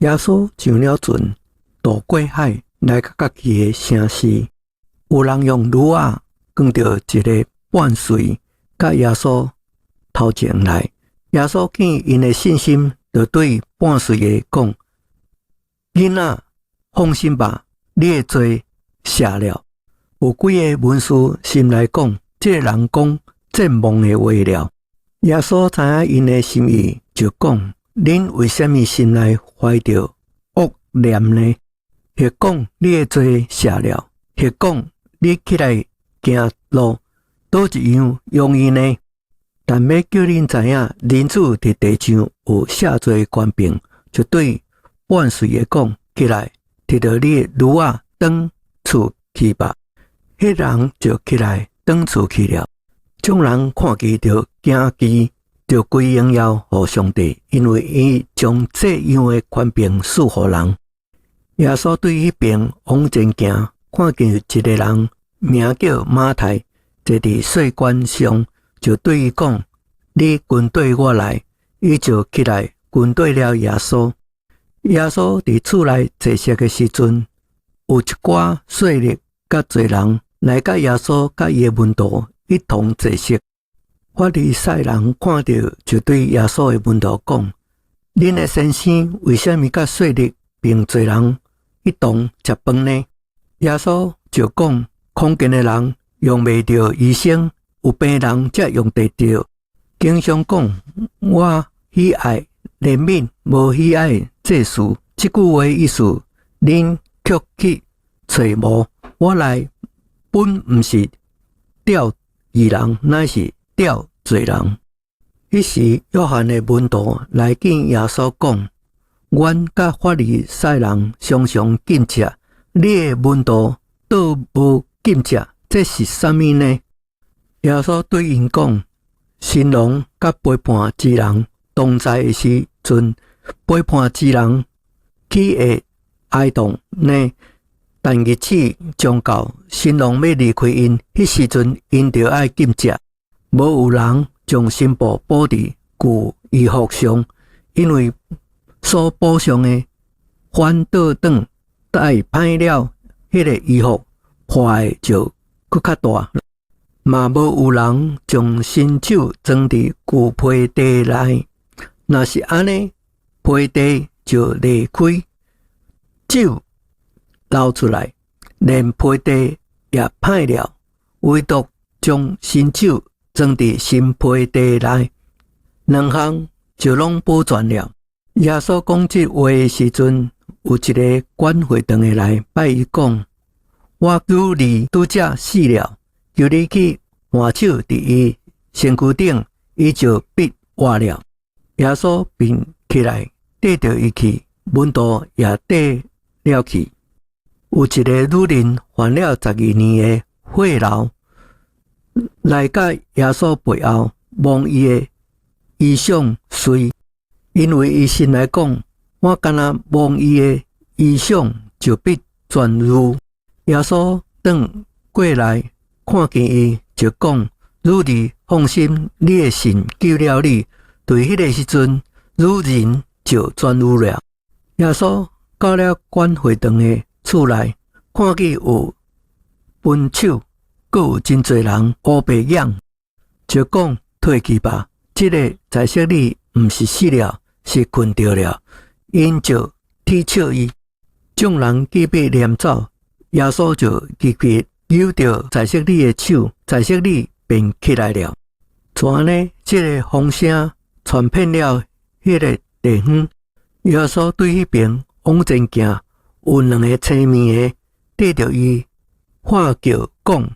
耶穌上了船，渡過海，來到家己的城市。有人用褥仔扛著一个半睡，佮耶穌頭前來。耶穌見𪜶的信心，就對半睡的講：囡仔，放心吧，你的罪赦了。有幾个文士心內講：這个人講僭妄的話了。耶穌知影𪜶的心意，就講：恁為啥物心內懷著惡念呢？或講你的罪赦了，或講你起來行路，佗一樣容易呢？但欲叫恁知影，人子佇地上有赦罪權柄，就對半睡的講：起來，提著你的褥仔，轉厝去吧。彼人就起來，轉厝去了。眾人看見就驚奇，就歸榮耀予上帝，因為伊將這樣的權柄賜予人。耶穌對彼爿往前行，看見一个人名叫馬太，坐佇稅關上，就對伊講：你跟綴我來。伊就起來跟綴了耶穌。耶穌佇厝內坐席的時陣，有一寡稅吏佮罪人來佮耶穌佮伊的門徒一同坐席。法利賽人看著，就對耶穌的門徒講：恁的先生為啥物佮稅吏並罪人一同食飯呢？耶穌就講：康健的人用袂著醫生，有病人才用得著。經上講：我喜愛憐憫，無喜愛祭祀。這句話意思，恁卻去揣無。我來本毋是召義人，乃是召罪人。彼時，約翰的門徒來見耶穌，講：阮佮法利賽人常常禁食，你的門徒倒無禁食，這是啥物呢？耶穌對𪜶講：新郎佮陪伴之人同在的時陣，陪伴之人豈會哀慟呢？但日子將到，新郎欲離開𪜶，彼時陣𪜶就愛禁食。無有人將新布補佇舊衣服上，因為所補上的反倒轉帶歹了，彼个衣服破的就閣較大。嘛無有人將新酒裝佇舊皮袋內，若是按呢，皮袋就裂開，酒流出來，連皮袋也歹了。唯獨將新酒裝佇新皮袋內，兩項就攏保全了。耶穌講這話的時陣，有一个管會堂的來拜伊講：我女兒拄才死了，求你去按手佇伊身軀頂，伊就必活了。耶穌便起來，綴著伊去，門徒也綴了去。有一个女人患了12年的血漏，來佮耶穌背後摸伊的衣裳繸，因為伊心內講：我干焦摸伊的衣裳，就必痊癒。耶穌轉過來，看見伊，就講：女兒，放心，你的信救了你。對彼个時陣，女人就痊癒了。耶穌到了管會堂的厝內，看見有歕手，閣有真濟人烏白仰，就講：退去吧，這个在色女毋是死了，是睏著了。𪜶就恥笑伊。眾人計欲攆走，耶穌就入去搝著在色女的手，在色女便起來了。就按呢，這个風聲傳遍了彼个地方。耶穌對彼爿往前行，有兩个青耳的綴著伊，喊叫講：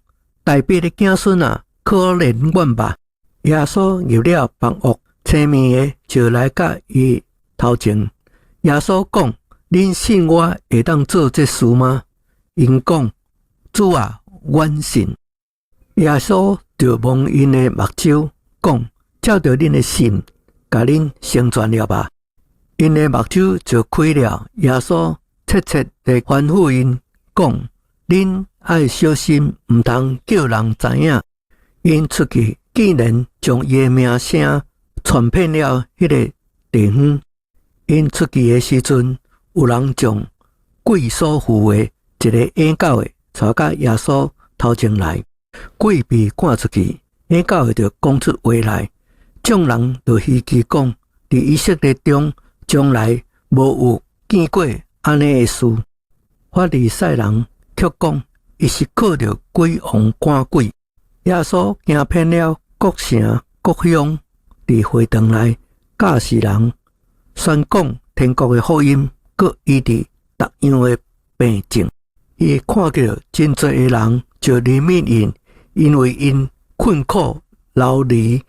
大衛的子孫啊，可憐阮吧！耶穌入了房屋，青耳的就來佮伊頭前。耶穌講：恁信我會當做這事嗎？𪜶講：主啊，阮信。耶穌就摸𪜶的目睭，講：照著恁的信，共恁成全了吧。𪜶的目睭就開了。耶穌切切地吩咐𪜶講：恁愛小心，毋通叫人知影。𪜶出去，竟然將伊的名聲傳遍了彼个地方。𪜶出去的時陣，有人將鬼所附的一个嬰狗的帶到耶穌頭前來，鬼被趕出去，嬰狗的就講出話來，眾人就稀奇講，佇以色列中從來無有見過按呢的事。法利賽人卻講，伊是靠著鬼王趕鬼。耶穌行遍了各城各鄉，佇會堂內教示人，宣講天國的福音，閣醫治逐樣的病症。伊看見真濟的人就憐憫𪜶，因為𪜶困苦流離，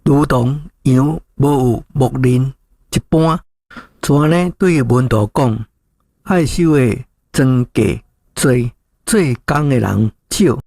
如同羊無有牧人一般。就按呢對伊門徒講：愛收的莊稼濟，做工的人少。